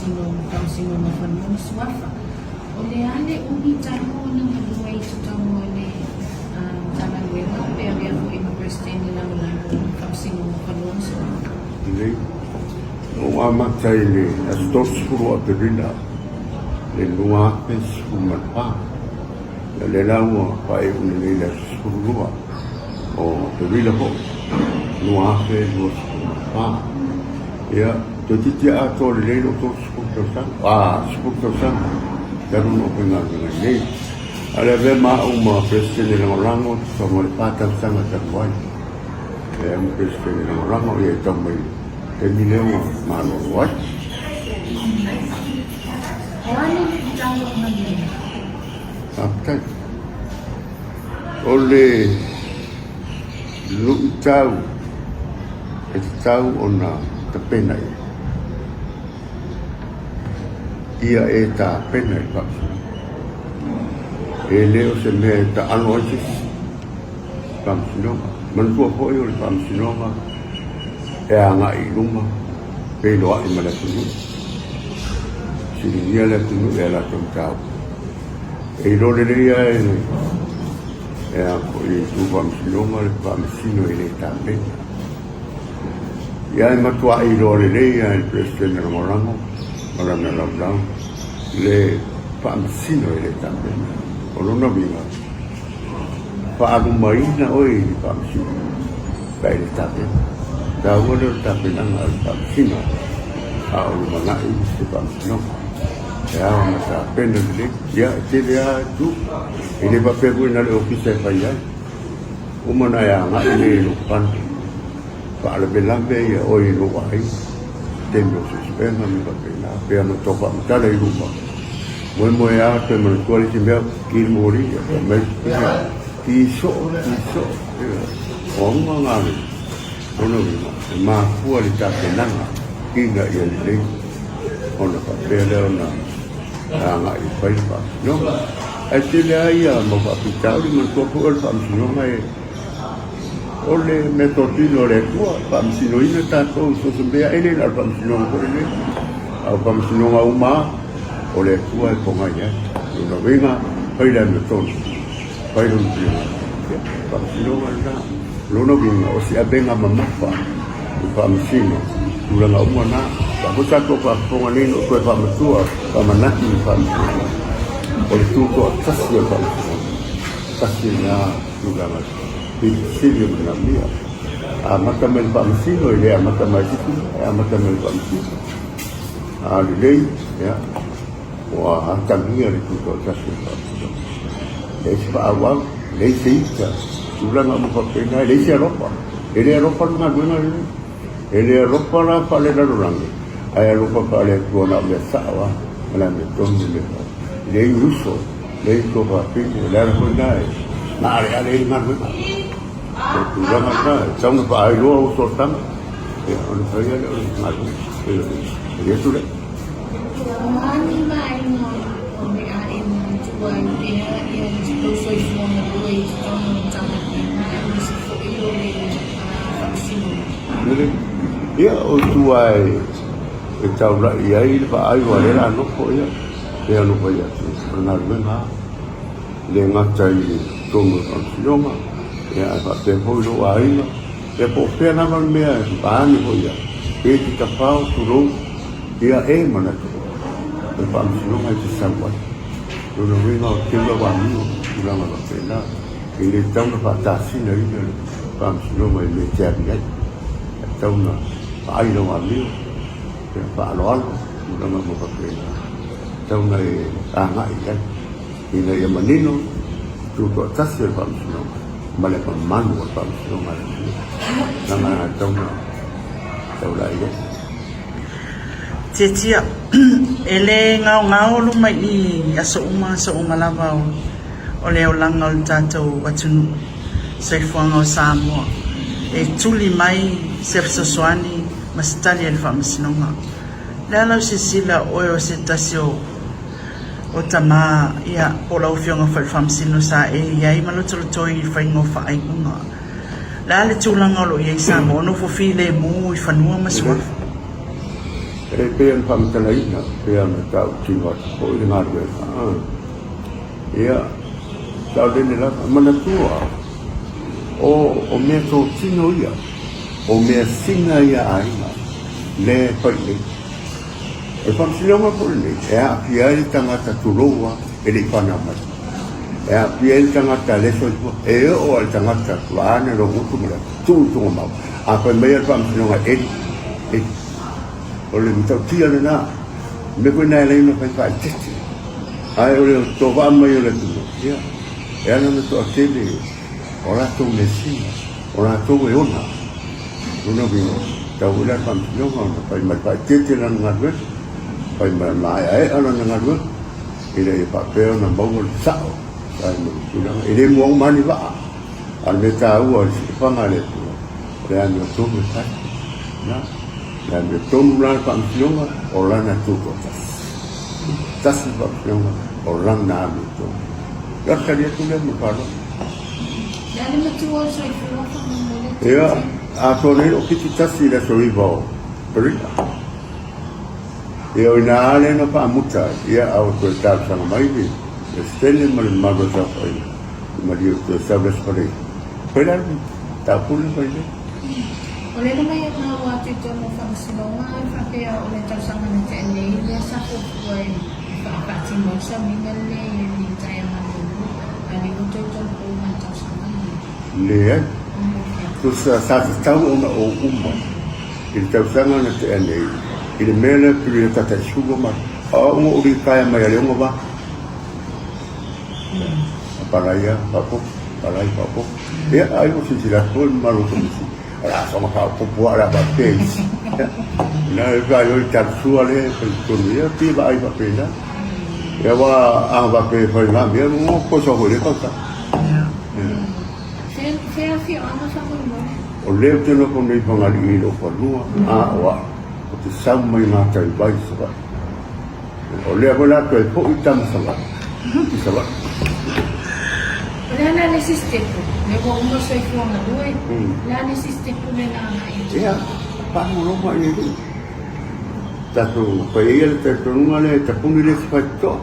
Faamasino o Faamasinoga o Fanua ma Suafa. O le a le umi talu ona galue i totonu o le Matagaluega pe avea foi ma Peresetene Lagolago o le Faamasinoga o Fanua ma Suafa? Lelei. Na ou amata i le aso 30 o Aperila le 2014. Ia lea la ua faaiu nei i le aso 12 o Aperila foi 2024. Ia, toeitiiti atoa lelei lou 30 tausaga, a, 10 tausaga talu ona ou faigaluega ai nei. A o le avea ma au ma Peresetene Lagolago tusa ma le 4 tausaga talu ai. Lea ma Peresetene Lagolago ia e tau mai le taimi lea ua malolo ai. O a ni luitau o galuega? Faafetai. O le luitau e tatau ona tapena i ai, ia e tapena i le faamasinoga. E le o se mea e taalo ai se isi faamasinoga. Manatua foi o le faamasinoga e agai i luma, feiloai ma le atunuu, fesiligia le atunuu i a latou mataupu. E iloa lelei lava e le e a foi e itu faamasinoga le faamasino e le tapena. Ia e matuai iloa lelei lava e le Peresetene Lagolago ma lana laulau le faamasino e le tapena. O lona uiga, faalumaina oe i le faamasino pe a e le tapena. Taua lea o le tapenaga o le faamasino a o lumanai se faamasinoga. E ao ona tapena lelei. Ia, e tele lava itu. E le faapea foi na o le ofisa e fai ai. Uma ona e agai lea i lou fale, faalavelave ia oe i lou aiga, taimi o suesuega ma mea faapena. Pei ona tau faamatala i luma, moemoeā toe manatua le isi mea, ki le moli, fai mai, ki soo, ki soo. O auga na le lona uiga, e mafua le tapenaga ina ia lelei ona faapea lea ona agai e fai le faamasinoga. Ae tele lava ia mau faafitauli, manatua foi o le faamasinoga e o le meatotino a le Atua, e faamasinoina tatou i so o se mea, e le na o le faamasinoga foi lenei, a o faamasinoga uma lava, o le Atua e pogai ai. O lona uiga, fai le amiotonu, fai lona finagalo. Ia, faamasinoga lena. O lona uiga, o se avega mamafa i faamasino, tulaga uma na. Sa foi tatou faafofoga nei na ou toe faamatua, faamanatu i le faamasinoga. O le tutoatasi o le faamasinoga, tasi lena tulaga silisili o manaomia. A amata mai i le faamasino, e le amata mai i se isi mea, e amata mai i le faamasino. A lelei, ia, ua atagia le tutoatasi o le faamasinoga. Leai se faaauau, leai se ita, tulaga uma faapena, e leai se alofa. E le alofa le galuega lenei. E le alofa la faale-lalolagi, ae alofa faale-Atua na o mea sao lava ma le amiotonu le mea fai. E leai ni uso, leai ni tuafafine, o le ala foi lena e maaleale ai le galuega. O le tulaga lena, e tatau ona faailoa uso o tama, ia ona fai lava lea o le galuega. E le atu lea. O a ni vaega o le a e manatua ai pea ia lou soifua galue i totonu o le Matagaluega aemaise foi o le Faamasinoga? Ia, o tua e taulai ai le vaai aua o lea o le a nofo, ia, pei ona ou fai atu, o le galuega lava. E le gata i totonu o le Faamasinoga, ia, ae faapea foi lou aiga, ia po o fea lava le mea e vaeane foi ia, pe e te tafao, tulou, Ia e manatu, o le faamasinoga e te sau ai. Lona uiga o teu lau amio, tulaga faapena. E le tatau ona faatasinaina le faamasinoga i mea e te alu i ai. E tatau ona vaai lau amio, ia faaaloalo, tulaga uma faapena. E tatau ona e agai i ai, ina ia manino le tutoatasi o le faamasinoga ma le mamalu o le faamasinoga a le atunuu. Leaga e tatau ona taulai i ai. Tiatia, E le gaogao luma i i aso uma aso uma lava o le olaga o le tatou atunuu, soifuaga o Samoa. E tuli mai se fesoasoani ma se tali a le Faamasinoga. O le a lau silasila oe o se tasi o o tama ia po o lau Afioga foi i le Faamasino sa e i ai ma lotolotoi i le faiga o faaiuga. O le a le tulaga o lo o i ai Samoa, nofo filemu i fanua ma suafa? E pei ona faamatalaina, pei ona tautino atu foi le galuega, ia, saolele lava. Manatua, o mea totino ia, o mea sina ia a aiga, lea e fai nei. O le faamasinoga foi lenei, e aafia ai le tagata tulou lava e le i fanau mai. E aafia ai le tagata le soifua, e oo lava i le tagata vaeane lou gutu ma le tuu i tugamau. A fai mai lava le faamasinoga e eli, eli. O le matautia lena, o le mea foi lena e ala ai ona fai faaeteete. Ae o le tovaa mai o le atunuu, ia, e ala ona toatele o latou measina, o latou e ona. Lona uiga, e tatau foi la i le Faamasinoga ona fai mai faaeteete lana galuega, fai mai maeaea lana galuega, ina ia faapea ona maua le sao e ai ma le tulaga. E le mua uma lava ni vaa, a o le mea taua o le silafaga a le Atua, o le amiotonu e fai. Na, o le amiotonu la le Faamasinoga, o lana tutoatasi. Tasi le Faamasinoga, o lana amiotonu. Ia, o le tali atu lea ma le faaaloalo. Ia, atoa nei lou 71 i le aso 9 o Aperila. Ia, o i ina lava lea na faamuta ai, ia, a ua toe talosaga mai le Peresetene ma le mamalu o le saofaiga i malie o toe sau le aso Faraile. Fai la le mataupu lea fai nei. O lea na mai ai maua atu i totonu o faamasinoga e faapea o le tausaga na tea nei lea sa fuafua e faatino ai sauniga lenei i le taeaga muamua a o lea ua toe tolopo ma le tausaga lenei. Leai. Tusa sa tatau ona ou uma i le tausaga na tea nei i le mea lea pili le tata i sulu o matou. A o au na ou litaea mai a le 6 Palai a faaopoopo, palai faaopoopo. Ia, ai ua silasila atu foi le mamalu o Komisi, o le a soona faaopoopo lava o le a faapea isi. Ia, na e vaai i talusua lea e fai totonu, ia pei e vaai faapena. Ia aua a faapea e fai ma mea, ua posa foi i lea tausaga. Fea afioaga faamolemole? O lea ou te nofo nei i Fagalii i lou fanua, a o au, ou te sau mai gatai vai i Savaii. O lea foi la toe foi tama Savaii i Savaii. O le a la le isi sitepu? Lea ua uma le soifua galue, o le a le isi sitepu lea la agai atu? Ia, faalogologo i le Alii. Tatou fai ai le talitonuga lea e tapuni le isi faitotoa,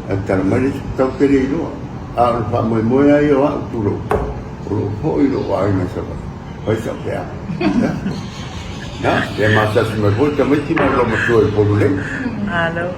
ae tatala mai le isi tau tele iloa. A o le faamoemoe lava ia o au tulou, o lo o foi lou aiga i Savaii. Fai sau peau. Na, ia masasi mai foi tamaiti ma lou matua i Upolu nei. Malo.